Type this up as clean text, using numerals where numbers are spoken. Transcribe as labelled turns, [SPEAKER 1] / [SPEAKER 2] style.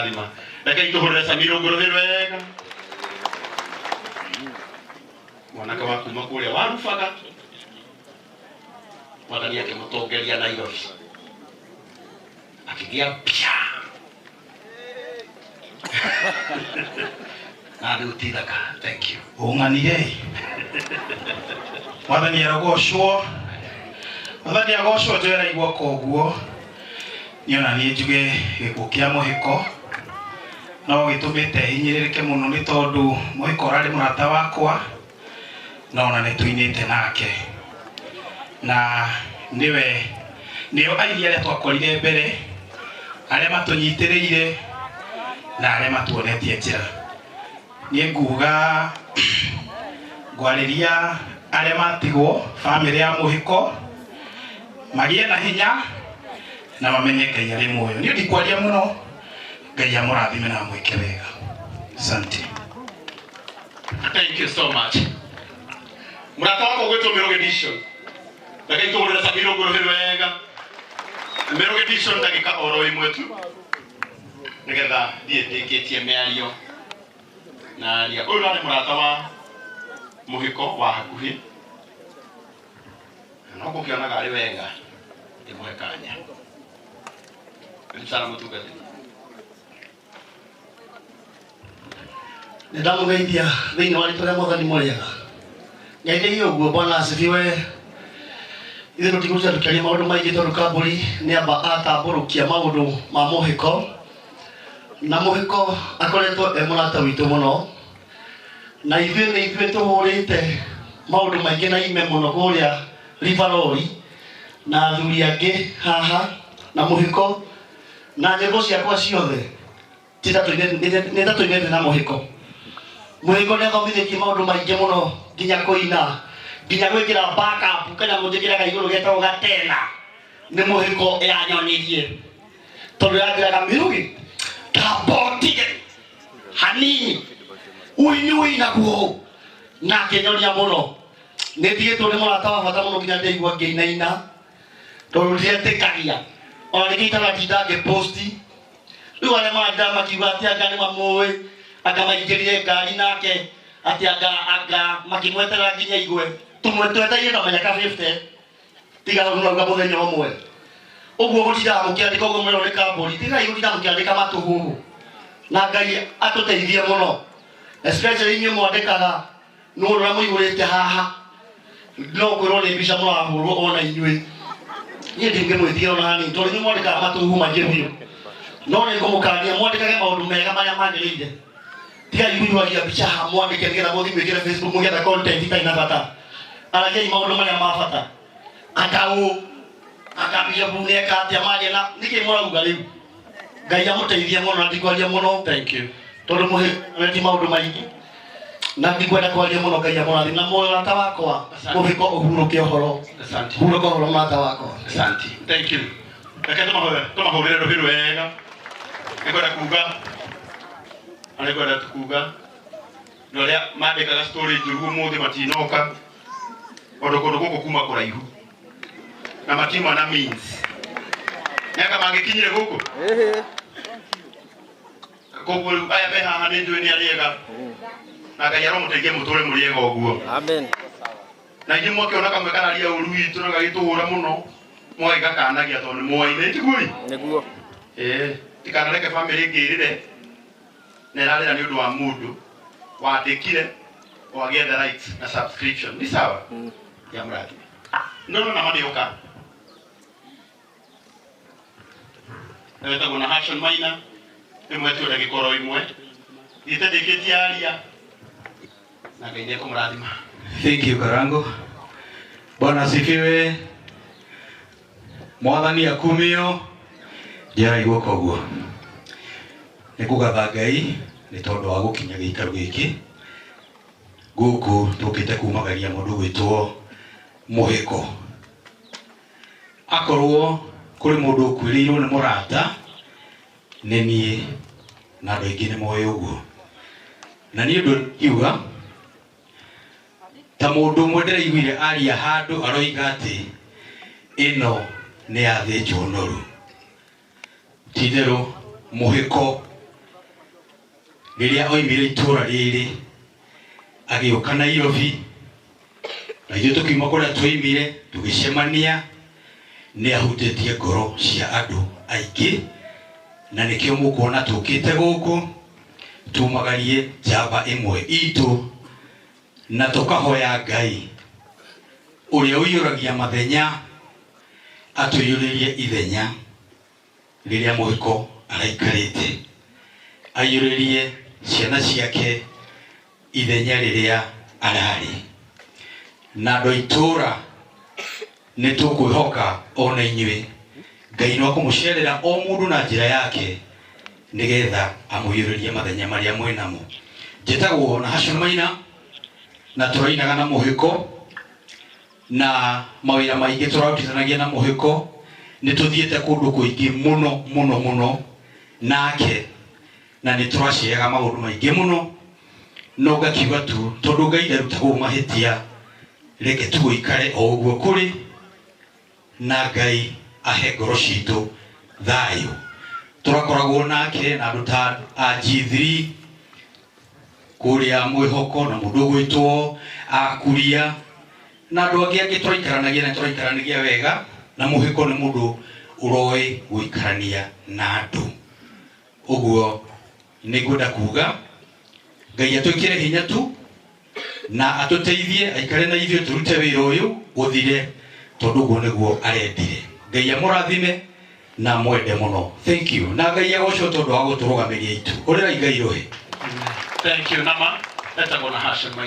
[SPEAKER 1] Aramũrathima. Rekei tũhũrĩre Samira ũguo rũhĩ wega. Mwanake wa kuma kũrĩa warubaga mwathani akĩmũtongeria Nairobi akĩgĩa mbia na rĩu ti thaka. Thank you.
[SPEAKER 2] Ung'anire mwathani arogocwo, mwathani agocwo. Njoera guoko ũguo niĩ ona niĩ njuge gĩkuũ kĩa Mũhĩko no gĩtũmĩte hinyĩrĩrĩke mũno, nĩ tondũ Mũhĩko ũrarĩ mũrata wakwa no ona nĩ tũinĩte nake, na nĩwe nĩo aini arĩa twakorire mbere, arĩa matũnyitĩrĩire na arĩa matuonetie njĩra. Niĩ nguga ngwarĩria arĩa matigwo bamĩrĩ ya Mũhĩko magĩe na hinya na mamenye Ngai arĩ muoyo. Niĩ ndikwaria mũno, Ngai amũrathime na amwĩke wega. Asante.
[SPEAKER 1] Thank you so much. Mũrata wakwa gwĩtwo Mĩrũgĩ Edition. Rekei tũhũrĩre Samira ũguo rũhĩ wega. Mĩrũgĩ Edition, ndagĩka oro ĩmwe tu nĩgetha thiĩ ndĩkĩtie mĩario na aria. Ũyũ arĩ mũrata wa Mũhĩko wa hakuhĩ na no ngũkĩonaga arĩ wega ndĩmũhe kanya. Karibu sana mũtungatĩri.
[SPEAKER 3] Nĩ ndamũgeithia thĩinĩ wa rĩtwa rĩa mwathani mũrĩega. Ngeithĩi ũguo. Bwana asifiwe. Ithuĩ tũtigũtinda tũkĩaria maũndũ maingĩ tondũ Kambũri nĩ amba atambũrũkia maũndũ ma Mũhĩko, na Mũhĩko akoretwo e mũrata witũ mũno, na ithuĩ nĩ ithuĩ tũhũrĩte maũndũ maingĩ na ime mũno kũrĩa Rivarori na athuri angĩ haha na Mũhĩko, na nyĩmbo ciakwa ciothe nĩ ta tũinĩte na Mũhĩko. Mũhĩko nĩ athomithĩtie maũndũ maingĩ mũno, nginya kũina, nginya gwĩkĩra backup kanyamũ njĩkĩraga igũrũ getagwo gatena nĩ Mũhĩko yanyonirie, tondũ yanjĩraga, "Mĩrũgĩ tambotige hanini ũini ũinaguo," na akĩnyonia mũno. Nĩ ndigĩtwo nĩ mũrata wa bata mũno, nginya ndĩigua ngĩinaina tondũ ndiretĩkagia ona nĩkĩo itaratinda ngĩposti. Rĩu arĩa maranjĩra makiuga atĩ anga nĩ mamũĩ, anga maingĩrire ngari nake, atĩ anga makĩmweterera nginya igwe tũmwe twetereire ta mĩaka 50 tiga hau nauga mũthenya ũmwe ũguo gũtindaga mũkĩandĩka ũguo mwĩrwo nĩ Kambũri. Tigai gũtinda mũkĩandĩka matũhũhũ, na Ngai atũteithie mũno, especially inyuĩ mwandĩkaga nĩ ũrĩa mũihũrĩte haha no kwĩrwo nĩ mbica mũrahũrwo. Ona inyuĩ niĩ ndingĩmwĩtigĩra ona hanini tondũ inyuĩ mwandĩkaga matũhũhũ maingĩ biũ, no nĩ ngũmũkania mwandĩkage maũndũ mega marĩa magĩrĩire. Tigai kũihũragia mbica haha mwandĩke nĩgetha mũthiĩ mwĩkĩre Facebook mũgĩetha content itarĩ na bata. Aragiai maũndũ marĩa ma bata. Anga ũ anga bishop nĩeka atĩa magĩa na nĩkĩ mũrauga rĩu? Ngai amũteithie mũno na ndikwaria mũno.
[SPEAKER 1] Thank you.
[SPEAKER 3] Tondũ mũhĩti maũndũ maingĩ na ndikwenda kwaria mũno. Ngai amũrathime na mũrata wakwa Mũhĩko ũhurũke ũhoro.
[SPEAKER 1] Asante.
[SPEAKER 3] Hurũka ũhoro, mũrata wakwa.
[SPEAKER 1] Asante. Thank you. Reke tũmahũrĩre rũhĩ rwega. Nĩngwenda kuga na nĩngwenda kuga na ũrĩa mandĩkaga story njũru ũmũthĩ matinoka tondũ kũndũ gũkũ kuma kũraihu na matiuma na means mĩaka mangĩkinyire gũkũ. Koguo rĩu aya me haha nĩ njũĩ nĩ arĩega na Ngai aromũteithia mũtũre mũrĩega ũguo.
[SPEAKER 4] Amen.
[SPEAKER 1] Na inyuĩ mwakĩona kamwe kararia ũru witũ na gagĩtũhũra mũno, mũgagĩgakanagia tondũ nĩ mwoaine tiguo?
[SPEAKER 4] Nĩguo.
[SPEAKER 1] Ĩĩ, tikanareke bamĩrĩ ĩngĩ ĩrĩre na ĩrarĩra nĩ ũndũ wa mũndũ wandĩkire o agĩetha likes na subscription. Ni sawa ya mũrathime no no nama nĩoka wetagwo na Hashon Maina ĩmwe tu ndagĩka oro ĩmwe thiĩte ndĩkĩtie aria na Ngai nĩekũmũrathima.
[SPEAKER 5] Thank you, Karango. Bwana asifiwe. Mwathani akumio. Njĩrai guoko ũguo. Nĩ kũgatha Ngai nĩ tondũ wa gũkinya gĩikaro gĩkĩ. Gũkũ tũkĩte kumagaria mũndũ gwĩtwo Mũhĩko. Akorwo kũrĩ mũndũ ũkuĩrĩirwo nĩ mũrata, nĩ niĩ na andũ aingĩ nĩ moĩ ũguo. Na niĩ ũndũ ngiuga ta mũndũ ũmwe ndĩraiguire aria handũ aroiga atĩ ĩno nĩ yathĩnjwo noru. Ti-itherũ Mũhĩko Rĩrĩa oimire itũra rĩrĩ agĩũka Nairobi, na ithuĩ tũkiuma kũrĩa twoimire tũgĩcemania, nĩ ahutĩtie ngoro cia andũ aingĩ, na nĩkĩo mũkuona tũkĩte gũkũ tumagarie njamba ĩmwe itũ, na tũkahoya Ngai ũrĩa ũiyũragia mathenya atũiyũrĩrie ithenya rĩrĩa mũhiko araikarĩte, aiyũrĩrie ciana ciake ithenya rĩrĩa ararĩ. Na andũ a itũra nĩ tũkwĩhoka ona inyuĩ Ngai no akũmũcerera o mũndũ na njĩra yake, nĩgetha amũiyũrĩrie mathenya marĩa mwĩnamo. Njĩtagwo na Hashon Maina, na tũrainaga na mũhĩko, na mawĩra maingĩ tũrarutithanagia na mũhĩko. Nĩ tũthiĩte kũndũ kũingĩ mũno mũno mũno nake, na nĩ tũraceaga maũndũ maingĩ mũno, no ngakiuga tu tondũ Ngai ndarutagwo mahĩtia, reke tu gũikare o ũguo kũrĩ, na Ngai ahe ngoro citũ thayũ. Tũrakoragwo nake na andũ ta a G3 kũrĩa mwĩhoko, na mũndũ ũgwĩtwo Akuria, na andũ angĩ angĩ tũraikaranagia na tũraikaranagia wega, na mũhĩko nĩ mũndũ ũroĩ gũikarania na andũ. Ũguo nĩ ngwenda kuga Ngai atwĩkĩre hinya tu na atũteithie aikare na ithuĩ tũrute wĩra ũyũ ũthire, tondũ ũguo nĩguo arendire. Ngai amũrathime na mwende mũno. Thank you. Na Ngai agocwo tondũ wa gũtũrũgamĩria itu. Ũrĩrai Ngai rũhĩ.
[SPEAKER 1] Thank you. Nama etagwo na Hashon Maina.